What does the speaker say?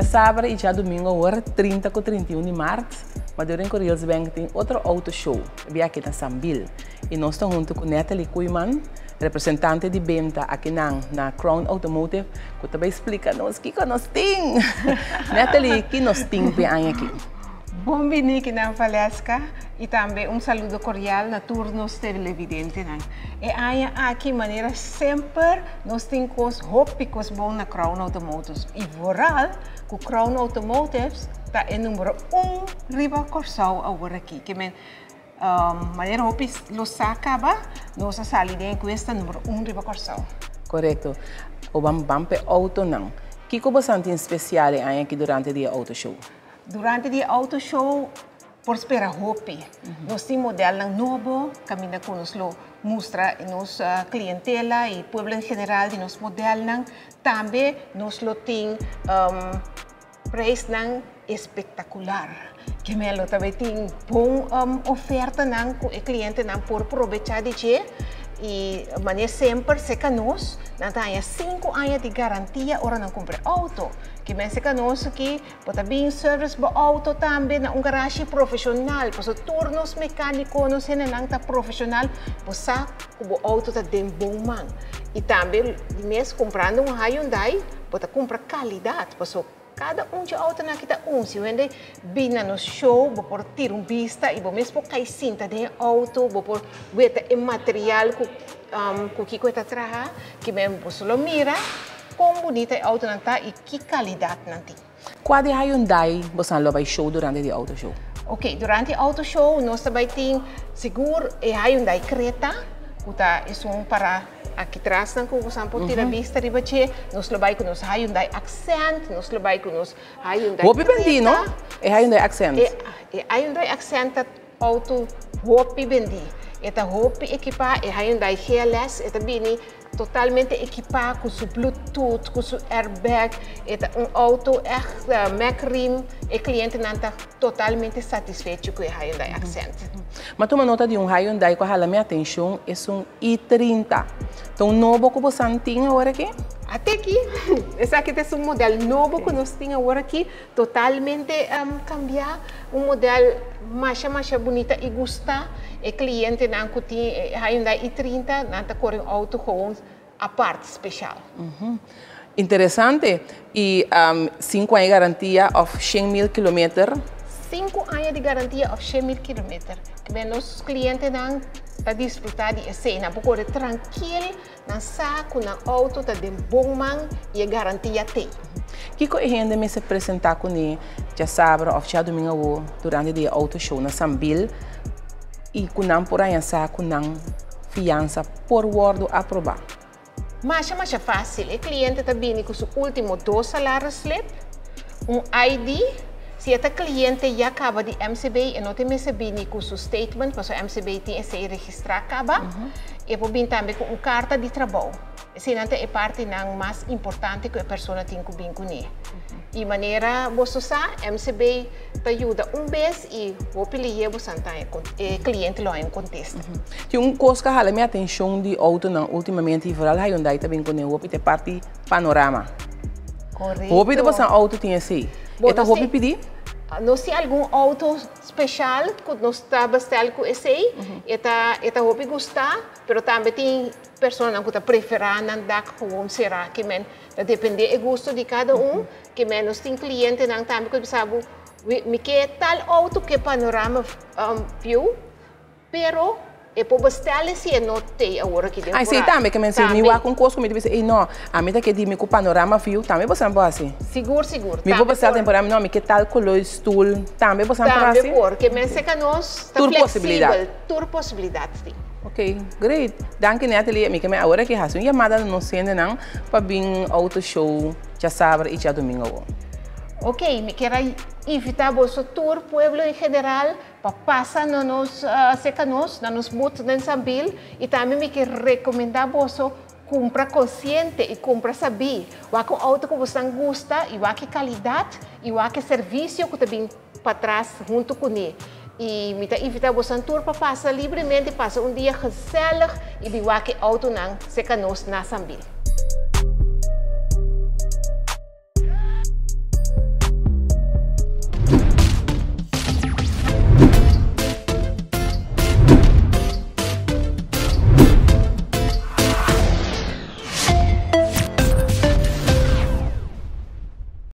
Djasabra i djadumingu awor, 30 ku 31 di mart, Maduren ku Reels Bank tin otro auto show, e bia aki na Sambil. I nos ta huntu ku Natalie Koeiman, representante di benta akinan na Crown Automotive, ku ta bai splika nos kiko nos tin. Natalie, ki nos tin p'e aña aki? Bon bini kinan Valeska i tambe un saludo kordial na tur nos televidentenan. E aña aki manera semper nos tin kos hopi kos bon na Crown Automotives i vooral ku Crown Automotives ta e numero un riba Kòrsou awor aki. Ke men manera hopi lo sa kaba nos a sali den enkuesta numero un riba Kòrsou. Korekto. Bo ban ban p'e outonan. Kiko bo santi en spesial e aña aki durante di e auto show? Durante di e auto show por spera hopi. Nos tin modelnan nobo kaminda ku nos lo mustra nos klientela i pueblo en general di nos modelnan. Tambe nos lo tin prijsnan espektakular. Ke men lo tambe tin bon ofertanan ku e klientenan por probechá di dje. I manera semper serka nos nan ta haña sinku aña di garantia ora nan kumpra e outo. Ke men serka nos aki Bo ta bin service bo auto tambe na un garashi profesional, pasobra tur nos mecanico, nos hendenan ta profesional, bo sa cu bo auto ta den bon man. Y tambe di mes cumprando un Hyundai, bo ta cumpra calidad, pasobra cada un dje autonan aki ta un. Si un hende bin na nos show, bo por tira un bista y bo mes por cay sinta den e auto, bo por weta e material cu cu kico e ta traha, kimen bo solo mira. Kon bunita e autonan ta i ki kalidat nan tin? Kua di Hyundai bosan lo bai show durante di auto show? Ok, durante e auto show nos ta bai tin sigur e Hyundai Creta ku ta esun para aki trasnan ku bosan por tira bista riba dje. Nos lo bai ku nos Hyundai Accent, nos lo bai ku nos Hyundai Hopi bendí, no? E Hyundai Accent. E Hyundai Accent ta auto hopi bendí. E ta hopi ekipá, e Hyundai GLS e ta bini Totalmente ekipá ku su bluetooth, ku su airbag, e ta un outo ègt mek rim, e klientenan ta totalmente satisfecho ku e Hyundai Accent. Mi a tuma nota di un Hyundai ku a hala mi atenshon, esun i 30. Ta un nobo ku bosan tin awor aki? Ate aki, esaki ta esun modèl nobo ku nos tin awor aki, totalmente kambiá, un modèl masha masha bunita i gustá. E klientenan ku tin e Hyundai i 30, nan ta kore un outo gewoon apart, speshal. Interesante. I sinku aña garantia òf 100.000 kilometer? 5 aña di garantia òf 100.000 kilometer. Kibè nos klientenan ta disfrutá di esei. Nan por kore trankil, nan sa ku nan outo ta den bon man i e garantia t'ei. Kiko e hende mester presentá kuné djasabra òf djadumingu awor durante di e auto show na Sambil i ku nan por haña sa ku nan fiansa por wòrdu aprobá? Masha masha fásil. E kliente ta bini ku su último dos salarisslip, un ID. Si e ta kliente ya kaba di MCB, e no tin mester bini ku su statement, pasobra MCB tin esei registrá kaba. E por bini tambe ku un karta di trabou. Eseinan ta e partinan mas importante ku e persona tin ku bin kuné. I manera boso sa, MCB ta yuda un bes i hopi lihé boso ta e kliente lo haña un kontesta. Tin un kos ku a hala mi atenshon di outonan últimamente i vooral Hyundai ta bin kuné hopi ta e parti panorama. Korekto. Hopi di boso outo tin esei. E ta hopi pidí? Nos tin algun outo speshal ku nos ta bestel ku esei. E ta e ta hopi gustá, pero tambe tin personanan ku ta preferá nan dak gewoon será. Ke men ta dependé e gusto di kada un. Ke men nos tin klientenan tambe ku ta bisa bo, mi ke tal outo ku e panorama view, pero e por bestel si e no t'ei awor aki den Ai, sí, voorraad. Tambe ke men si mi wak un kos ku mi ta bisa, ei no, ami ta ke di mi ku panorama view, tambe boso por hasi. Sigur, sigur. Mi por Tambe bestel por. temporada, no, mi ke tal kolor stoel, tambe boso por Tambe hasi. por. Ke men seka nos ta Tur posibilidat. fleksibel, tur posibilidat tin. Ok, great. Danki Natalie, mi ke men awor aki hasi un yamada na nos hendenan pa bin auto show djasabra i djadomingo awor. Ok, mi kier a invita boso tur pueblo en general pa pasa na nos serka nos, na nos booth den Sambil i tambe mi ke rekomendá boso kumpra konsiente i kumpra sabí. Wak un outo ku bosan gusta i wak e kalidat i wak e servisio ku ta bin patras huntu kuné. I mi ta invitá bosan tur pa pasa libremente, pasa un dia gezellig i bin wak e outonan serka nos na Sambil.